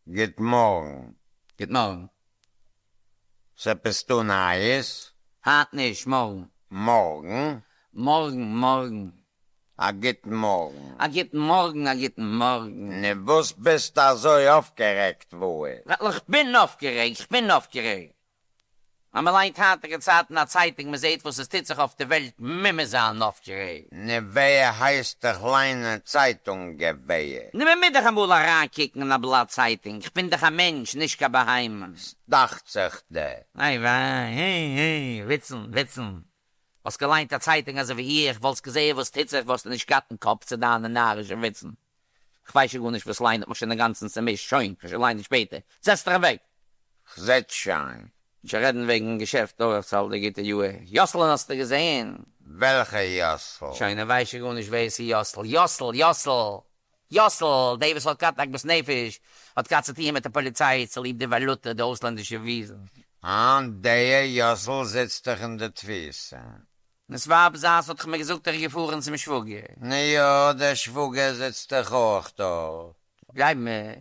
גוט מאָרגן. גוט מאָרגן. ס'עפּעס דאָ נײַעס? הײַנט נישט, מאָרגן. מאָרגן? מאָרגן, מאָרגן. אַ גוטן מאָרגן. אַ גוטן מאָרגן, אַ גוטן מאָרגן. נו, וואָס ביסטו אַזוי אויפֿגערעגט, וואָס? ווײַל איך בין אויפֿגערעגט, כ'בין אויפֿגערעגט. אז מען ליינט היינטיגע צייטן א צייטונג מען זעהט וואס עס טוט זיך אויף די וועלט מוז מען זיין אויפגערעגט. נו ווער הייסט דיך ליינען צייטונג ווער? נו מען מוז דאך אמאל אריינקוקן אין א בלאט צייטונג, כ'בין דאך א מענטש נישט קיין בהמה. ס'דאכט זיך די. איי וויי, היי היי, וויצן וויצן. וואלסט געליינט א צייטונג אזוי ווי איך, וואלסט געזעהן וואס טוט זיך, וואלסטו נישט געהאט אין קאפ צו דיינע נארישע וויצן. כ'ווייס שוין גארנישט וואס ליינען האט מיך שוין אינגאנצן צומישט, שוין, כ'וועל שוין ליינען שפעטער. זעץ דיך אוועק! כ'זעץ שוין. נישט רעדן וועגן געשעפט אויך צו אלדי גוטע יאהר. יאסל'ן האסטו געזעהן? וועלכע יאסל? שוין ער ווייסט שוין גארנישט ווער ס'איז יאסל. יאסל! יאסל! יאסל! דער וואס האט געהאט עגמת נפש האט געהאט צו טוען מיט די פאליציי צוליב די וואלוטע, די אויסלענדישע וויזן. אה, דער יאסל זיצט דאך אין די תפיסה. דאס ווייב זיינס האט מיר געזאגט ער איז געפארן צום שוואגער. נו יא, דער שוואגער זיצט דאך אויך דארט. גלייב מיר,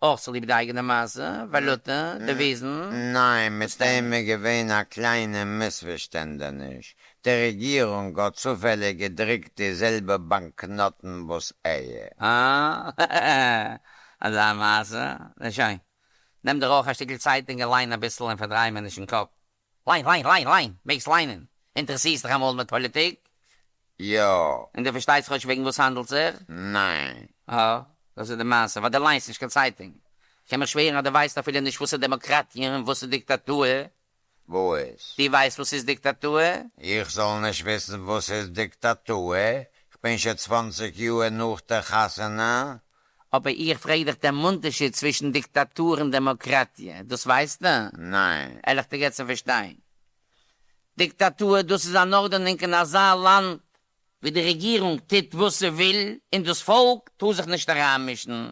אויך צוליב די אייגענע מעשה, וואלוטע, דעוויזן. ניין, מיט דעם איז געווען א קליינע מיספארשטענדעניש, די רעגירונג האט צופעליג געדרוקט די זעלבע באנקנאטן וואס ער. אה, אזא מעשה. נו שוין, נעם דיר אויך א שטיקל צייטונג און ליין אביסל און פארדריי מיר נישט אין קאפ. ליין, ליין, ליין, ליין! מעגסט ליינען! אינטערעסירסט דיך אמאל מיט פאליטיק? יא. און דו פארשטייסט כאטש וועגן וואס האנדלט זיך? ניין. אה, דאס איז די מעשה, ווייל דו ליינסט נישט קיין צייטונג. כ'קען מיך שווערן אז דו ווייסט אפילו נישט וואס איז דעמאקראטיע און וואס איז דיקטאטור. וואס? דו ווייסט וואס איז דיקטאטור? איך זאל נישט וויסן וואס איז דיקטאטור? כ'בין שוין 20 יאהר נאך דער חתונה. אבער איך פרעג דיך דעם אונטערשיד צווישן דיקטאטור און דעמאקראטיע, דאס ווייסטו? ניין. ערליך דיר געבט צו פארשטיין. דיקטאטור, דאס איז אן ארדענונג אין אזא לאנד ווי די רעגירונג טוט וואס זי וויל און דאס פאלק טאר זיך נישט אריינמישן.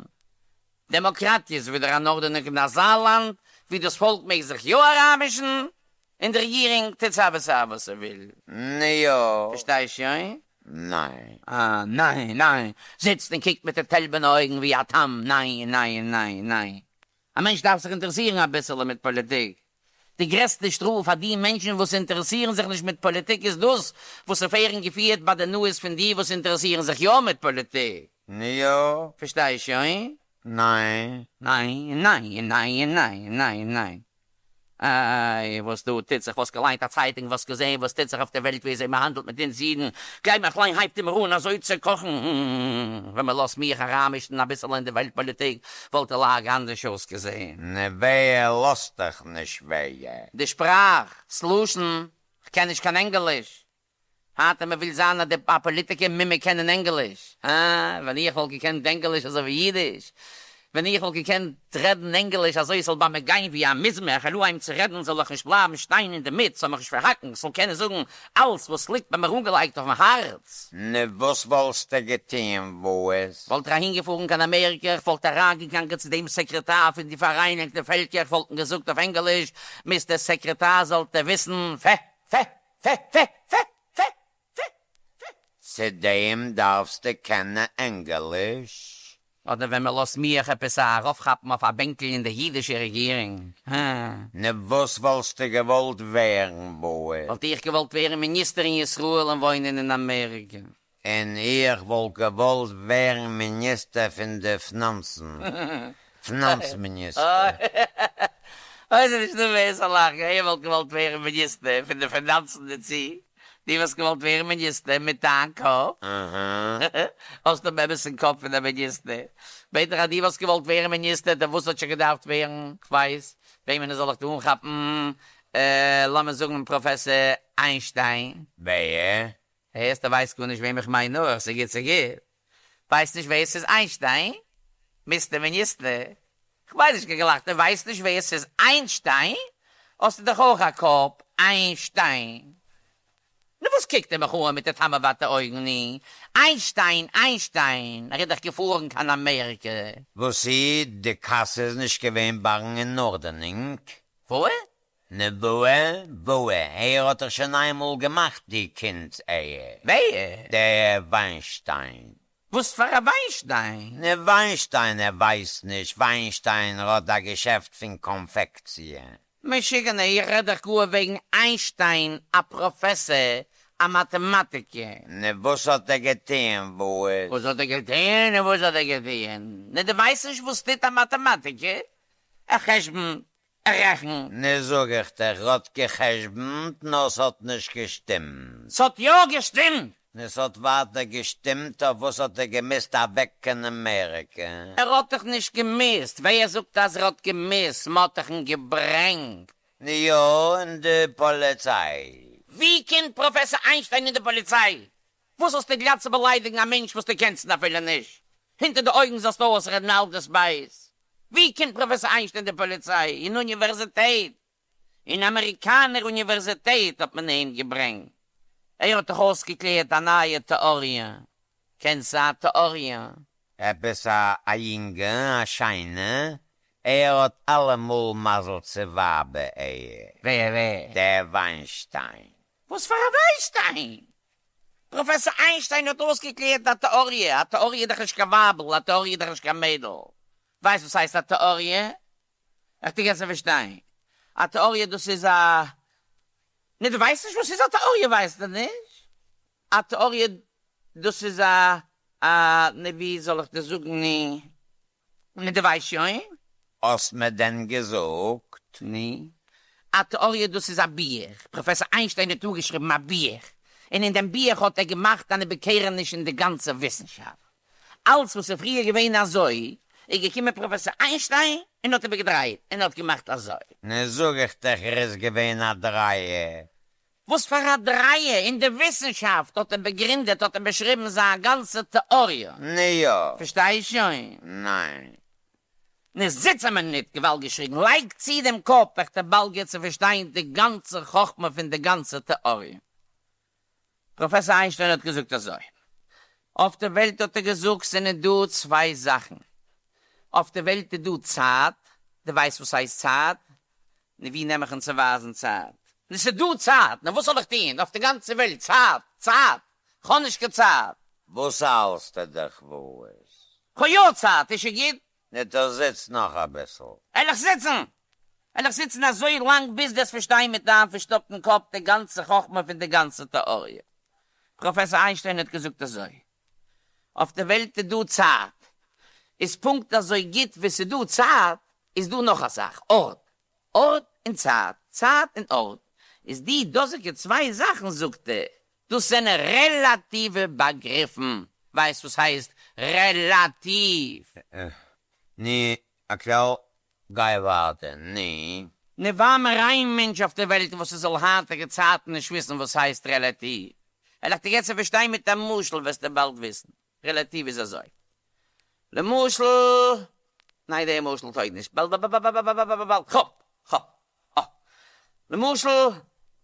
דעמאקראטיע איז ווידער אן ארדענונג אין אזא לאנד ווי דאס פאלק מעג זיך יא אריינמישן און די רעגירונג טוט סיי וואס סיי וואס זי וויל. נו יא. פארשטייסט שוין? ניין. אה, ניין, ניין. זיצט און קוקט מיט די טעלבענע אויגן ווי א תם, ניין, ניין, ניין, ניין. א מענטש דארף זיך אינטערעסירן אביסעלע מיט פאליטיק. די גרעסטע שטראף פאר די מענטשן וואס אינטערעסירן זיך נישט מיט פאליטיק איז דאס וואס ס'ווערן געפירט ביי די נאז פון די וואס אינטערעסירן זיך יא מיט פאליטיק. נו יא. פארשטייסט שוין? ניין. ניין, ניין, ניין, ניין, ניין, ניין. איי וואס דא טוט זיך, וואלסט געליינט א צייטונג וואלסט געזעהן וואס טוט זיך אויף די וועלט ווי אזוי מען האנדלט מיט אונז אידן, גלייב מיך ליין הייבט מיר אן אזוי צו קאכן, ווען מען לאזט מיך אריינמישן אביסעלע אין די וועלט פאליטיק וואלט די לאגע אנדערש אויסגעזעהן. נו ווער לאזט דיך נישט ווער? די שפראך, ס'לשון, כ'קען נישט קיין ענגליש, היינט אז מען וויל זיין א פאליטיקער מוז מען קענען ענגליש. הא? ווען איך וואלט געקענט ענגליש אזוי ווי אידיש, ווען איך וואלט געקענט רעדן ענגליש אזוי ס'זאל ביי מיר גיין ווי א מזמור, איך העל אהיים צו רעדן זאל איך נישט בלייבן שטיין אינדערמיט, ס'זאל מיך נישט פארהאקן, כ'זאל קענען זאגן אלס וואס ליגט ביי מיר אנגעלייגט אויפן הארץ. נו וואס וואלסטו געטוהן וואס? וואלט איך אהינגעפארן קיין אמעריקע, איך וואלט אריינגעגאנגען צו דעם סעקרעטאר פון די פאראייניגטע פעלקער, איך וואלט אים געזאגט אויף ענגליש, מיסטער סעקרעטאר זאלט איר וויסן, פע פע פע פע פע פע פע פע. צו דעם דארפסטו קענען ענגליש. אדער ווען מען לאזט מיך עפעס ארויפכאפן אויף א בענקל אין די אידישע רעגירונג. הא. נו וואס וואלסטו געוואלט ווערן וואס? וואלט איך געוואלט ווערן מיניסטער אין ישראל און וואוינען אין אמעריקע. און איך וואלט געוואלט ווערן מיניסטער פון די פינאנצן. פינאנץ מיניסטער. אוי ס'איז נישטא ווער ס'זאל לאכן, ער וואלט געוואלט ווערן מיניסטער פון די פינאנצן דערצו, דו וואלסט געוואלט ווערן מיניסטער מיט דיין קאפ? האסט דעם אמת'ן קאפ פון א מיניסטער. בעט דיך אז דו וואלסט געוואלט ווערן מיניסטער, דער וואס האט שוין געדארפט ווערן, כ'ווייס, וועמען זאל איך דא אנכאפן, לאמיר זאגן פראפעסער איינשטיין. ווער? הערסט, דו ווייסט גארנישט וועם איך מיין נאר, ס'גוט ס'גוט. ווייסט נישט ווער ס'איז איינשטיין? מיסטער מיניסטער, כ'ווייס נישט געלאכט, דו ווייסט נישט ווער ס'איז איינשטיין? האסטו דאך אויך א קאפ, איינשטיין. נו וואס קוקט ער מיך אן מיט די תמ'עוואטע אויגן, נו, איינשטיין, איינשטיין, ער איז דאך געפארן קיין אמעריקע. וואס איז, די קאסע איז נישט געווען בארן אין ארדענונג? וואו? נו וואו, וואו, ער האט דאך שוין איינמאל געמאכט די קינדס אייער. ווער? דער וויינשטיין. וואס פאר א וויינשטיין? נע וויינשטיין ער ווייסט נישט, וויינשטיין האט א געשעפט פון קאנפעקציע. משוגענער, איך רעד דאך גאר וועגן איינשטיין א פראפעסער, א מאטעמאטיקער. נע וואס האט ער געטוען וואס? וואס האט ער געטוען און וואס האט ער געטוען? נע דו ווייסט נישט וואס טוט א מאטעמאטיקער? ער חשבונ'ט, ער רעכנט. נע זאג איך דיך, ר'האט גע'חשבונ'ט נאר ס'האט נישט געשטימט. ס'האט יא געשטימט! נע ס'האט ווייטער געשטימט, אויף וואס האט ער געמוזט אוועק קיין אמעריקע? ער האט דאך נישט געמוזט, ווער זאגט אז ער האט געמוזט, מ'האט דאך אים געברענגט. נו יא, און די פאליציי? ווי קומט פראפעסאר איינשטיין אין די פאליציי? וואס האסטו גלאט צו באליידיגן א מענטש וואס דו קענסט אים אפילו נישט? הינטער די אויגן זאלסטו אויסרעדן אלץ דאס בייז. ווי קומט פראפעסאר איינשטיין אין די פאליציי? אין אוניווערזיטעט! אין אמעריקאנער אוניווערזיטעט האט מען איהם געברענגט. ער האט דאך אויסגעקלערט א נייע טעאריע. קענסט א טעאריע? עפעס א א יונגע א שיינע, ער האט אלעמאל מזל צו ווייבער ער. ווער ווער? דער וויינשטיין. וואס פאר א וויינשטיין? פראפעסאר איינשטיין האט אויסגעקלערט א טעאריע, א טעאריע איז דאך נישט קיין ווייבל, א טעאריע איז דאך נישט קיין מיידל. ווייסט וואס הייסט א טעאריע? איך טו געסן פארשטיין. א טעאריע דאס איז א. נו דו ווייסט נישט וואס איז א טעאריע ווייסטו נישט? א טעאריע דאס איז א א נו ווי זאל איך דיר זאגן נו נו דו ווייסט שוין? האסט מיר דען געזאגט? נו א טעאריע דאס איז א בוך, פראפעסאר איינשטיין האט אפגעשריבן א בוך, און אין דעם בוך האט ער געמאכט אן איבערקערעניש אין די גאנצע וויסנשאפט. אלץ וואס איז פריער געווען אזוי, איז געקומען פראפעסאר איינשטיין און האט איבערגעדרייט און האט געמאכט אזוי. נו זאג איך דיך ער איז געווען א דרייער. וואס פאר א דרייער? אין די וויסנשאפט האט ער באגרינדעט האט ער באשריבן זיין גאנצע טעאריע. נו יא. פארשטייסט שוין? ניין. נו זיץ א מינוט, געוואלד געשריגן, לייג צו דעם קאפ, איך טו באלד גוט צו פארשטיין די גאנצע חכמה פון די גאנצע טעאריע. פראפעסאר איינשטיין האט געזאגט אזוי, אויף די וועלט האט ער געזאגט זענען דא צוויי זאכן, אויף די וועלט איז דא צייט, דו ווייסט וואס הייסט צייט? נו ווי נעם איך אן צו ווייזן צייט? נו ס'איז דא צייט, נו וואס זאל איך טון, אויף די גאנצע וועלט צייט, צייט, כ'האב נישט קיין צייט. וואס האלסטו דיך וואס? כ'האב יא צייט, איז שוין גוט? נו טא זיץ נאך אביסל. וועל איך זיצן! וועל איך זיצן אזוי לאנג ביז דו'סט פארשטיין מיט דיין פארשטאפטן קאפ די גאנצע חכמה פון די גאנצע טעאריע. פראפעסאר איינשטיין האט געזאגט אזוי, אויף די וועלט איז דא צייט, איז פונקט אזוי גוט ווי ס'איז דא צייט, איז דא נאך א זאך, ארט. ארט און צייט, צייט און ארט, איז די דאזיגע צוויי זאכן, זאגט ער, דאס זענען רעלאטיווע באגריפן. ווייסט וואס הייסט רעלאטיוו? נו, א כלל, גיי ווייטער, נו. נו, ווייל מיר איין מענטש אויף דער וועלט וואס עס זאל היינטיגע צייטן נישט וויסן וואס הייסט רעלאטיוו. וועל איך דיר יעצט פארשטיין מיט א משל וועסטו באלד וויסן. רעלאטיוו איז אזוי. למשל, ניין דער משל טויג נישט, באלד, כאפ, כאפ, אה. למשל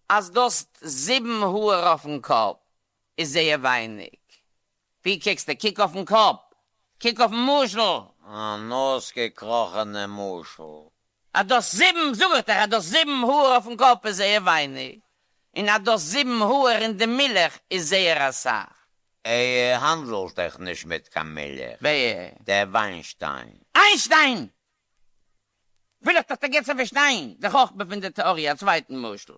אז דו האסט זיבן האר אויפן קאפ איז זייער ווייניג. ווי קוקסטו? קוק אויפן קאפ! קוק אויפן משל! אן אויסגעקראכענע משל. אז דו האסט זיבן, זאג איך דיך, אז דו האסט זיבן האר אויפן קאפ איז זייער ווייניג, און אז דו האסט זיבן האר אין די מילך איז זייער אסאך. ער האנדלט דאך נישט מיט קיין מילך. ווער? דער וויינשטיין. איינשטיין! וויל איך דיך דא גוט צו פארשטיין די חכמה פון די טעאריע, א צווייטן משל.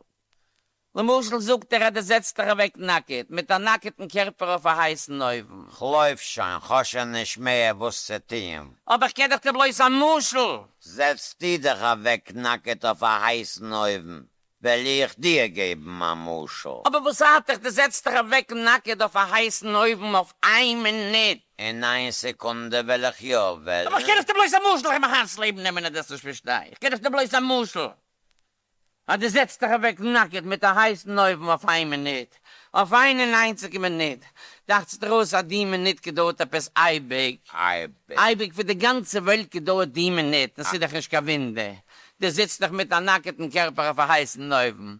למשל זאגט ער אז דו זעצט דיך אוועק נאקעט, מיט א נאקעטן קערפער אויף א הייסן אויוון. כ'לויף שוין, כ'האב שוין נישט מער וואס צו טוהן. אבער כ'געב דיך דא בלויז א משל. זעץ דו דיך אוועק נאקעט אויף א הייסן אויוון, וועל איך דיר געבן א משל. אבער וואס ארט דיך, דו זעצט דיך אוועק נאקעט אויף א הייסן אויוון אויף איין מינוט. אין איין סעקונדע וועל איך יא וועלן. אבער כ'געב דיך דא בלויז א משל, איך מיך היינט לעבן נעמען אז דו וועסט נישט פארשטיין, כ'געב דיך דא בלויז א משל. אז דו זעצט דיך אוועק נאקעט מיט א הייסן אויוון אויף איין מינוט, אויף איין און איינציגע מינוט, דאכט זיך דיר אויס אז די מינוט געדויערט עפעס אייביג, אייביג. אייביג פון די גאנצע וועלט געדויערט די מינוט, און ס'איז דאך נישט קיין וואונדער, דו זיצט דאך מיט א נאקעטן קערפער אויף א הייסן אויוון.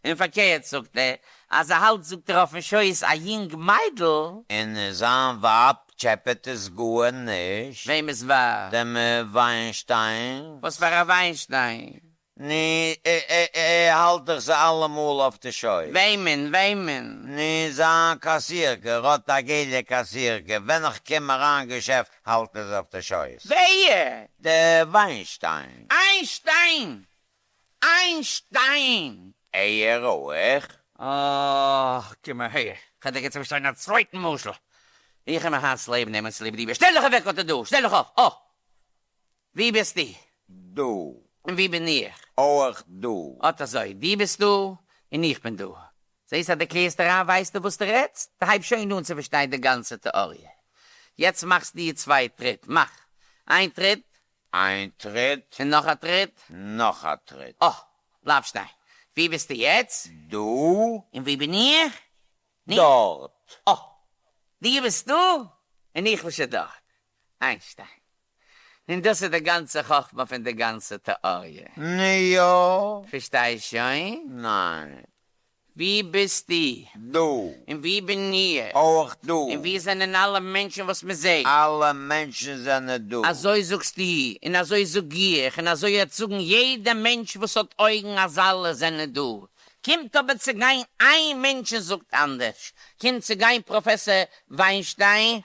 און פארקערט זאגט ער, אז ער האלט זאגט ער אויפן שויס א יונג מיידל. און זיין ווייב טשעפעט עס גארנישט. וועמענס ווייב? דעם וויינשטיין. וואס פאר א וויינשטיין? נו, ער האלט דאך זיי אלעמאל אויף די שויס. וועמען? וועמען? נו, זיין קאסירקע, ער האט א געלע קאסירקע, ווען איך קום אריין געשעפט האלט ער זי אויף די שויס. ווער? דער וויינשטיין. איינשטיין! איינשטיין! ער אויך? אה, קום אהער, כ'וועל דיר יעצט פארשטיין א צווייטן משל. איך און מיין הארץ לעבן נעמען צוליב ליבע. שטעל דיך אוועק אט דא, שטעל דיך אויף, אה! ווי ביסטו? דא. און ווי בין איך? אויך דא. אט אזוי, דו ביסט דא און איך בין דא. זעסט אז דו קלערסט אריין ווייסטו וואס דו רעדסט, דו הייבסט שוין אן צו פארשטיין די גאנצע טעאריע. יעצט מאכסט דו צוויי טריט, מאך איין טריט. איין טריט. און נאך א טריט. נאך א טריט. אה, בלייב שטיין. ווי ביסטו יעצט? דא. און ווי בין איך? דארט. אה, דו ביסט דא און איך בין שוין דארט. איינשטיין. און דאס איז די גאנצע חכמה פון די גאנצע טעאריע. נו יא. פארשטייסט שוין? ניין. ווי ביסטו? דא. און ווי בין איך? אויך דא. און ווי זענען אלע מענטשן וואס מען זעט? אלע מענטשן זענען דא. אזוי זאגסטו, און אזוי זאג איך, און אזוי וועט זאגן יעדער מענטש וואס האט אויגן אז אלע זענען דא. קומט אבער צו גיין איין מענטש און זאגט אנדערש. קומט צו גיין פראפעסער וויינשטיין.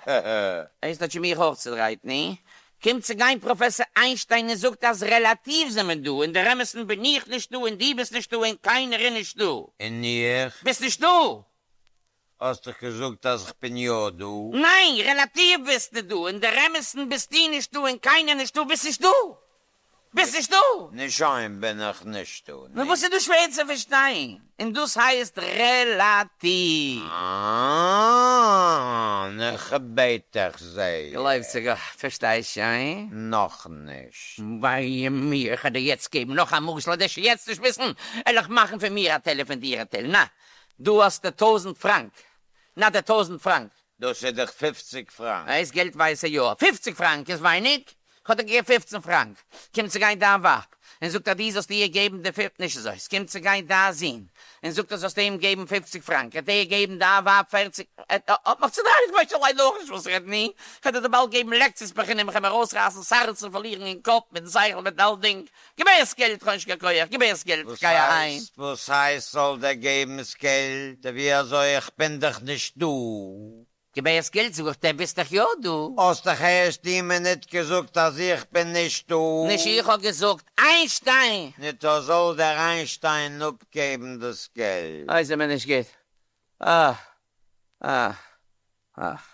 עס האט שוין מיך אויך צודרייט, ני? קומט צו גיין פראפעסער איינשטיין און זאגט אז רעלאטיוו זעמער דא, אין דער אמת'ן בין איך נישט דא און דו ביסט נישט דא און קיינער איז נישט דא. און איך? ביסט נישט דא! האסט דאך געזאגט אז כ'בין יא דא. ניין, רעלאטיוו ביסטו דא, אין דער אמת'ן ביסטו נישט דא און קיינער נישט דא, ביסט נישט דא! ביסט נישט דא! נו שוין בין איך נישט דא. נו וואס איז דא שווער צו פארשטיין? און דאס הייסט רעלאטיוו. אה, נו כ'בעט דיך זייער. געלויבט צו גאט, פארשטייסט שוין? נאכנישט. וויי מיר, כ'על דיר יעצט געבן נאך א משל, אז דו יעצט נישט וויסן, על איך מאכן פון מיר א תל און פון דיר א תל. נא, דא האסטו טויזנט פראנק. נא דיר טויזנט פראנק. דאס איז דאך פופציג פראנק. איז געלט ווייס ער יא. פופציג פראנק איז ווייניג? כ'האב דיר געגעבן פופצן פראנק. קומט צו גיין דיין ווייב און זאגט אז דו זאלסט איר געבן די פופ. נישט אזוי. ס'קומט צו גיין דיין זון און זאגט אז זאלסט אים געבן פופציג פראנק. ער האט איר געגעבן דיין ווייב פערציג. ער האט מיך צודרייט. כ'ווייס שוין ליידער אויך נישט וואס רעדט ני. כ'וועל דיר באלד געבן לעקציעס בחינם. כ'וועל מיר ארויסרייסן ס'הארץ און פארלירן אין קאפ מיטן שכל מיט אלדינג. גיב אהער ס'געלט, כ'האב נישט קיין כח, גיב אהער ס'געלט, וואס כ'גיי אהיים. הייסט, וואס הייסט זאל דער געבן ס'געלט, ווי אזוי איך בין דאך נישט דא. גיב אהער ס'געלט זאג איך דיר, ביסט דאך יא דא. האסט דאך ערשט די מינוט געזאגט אז איך בין נישט דא. נישט איך האב געזאגט, איינשטיין! ניטא זאל דער איינשטיין אפגעבן דאס געלט. אוי ס'איז מיר נישט גוט, אה אה אה.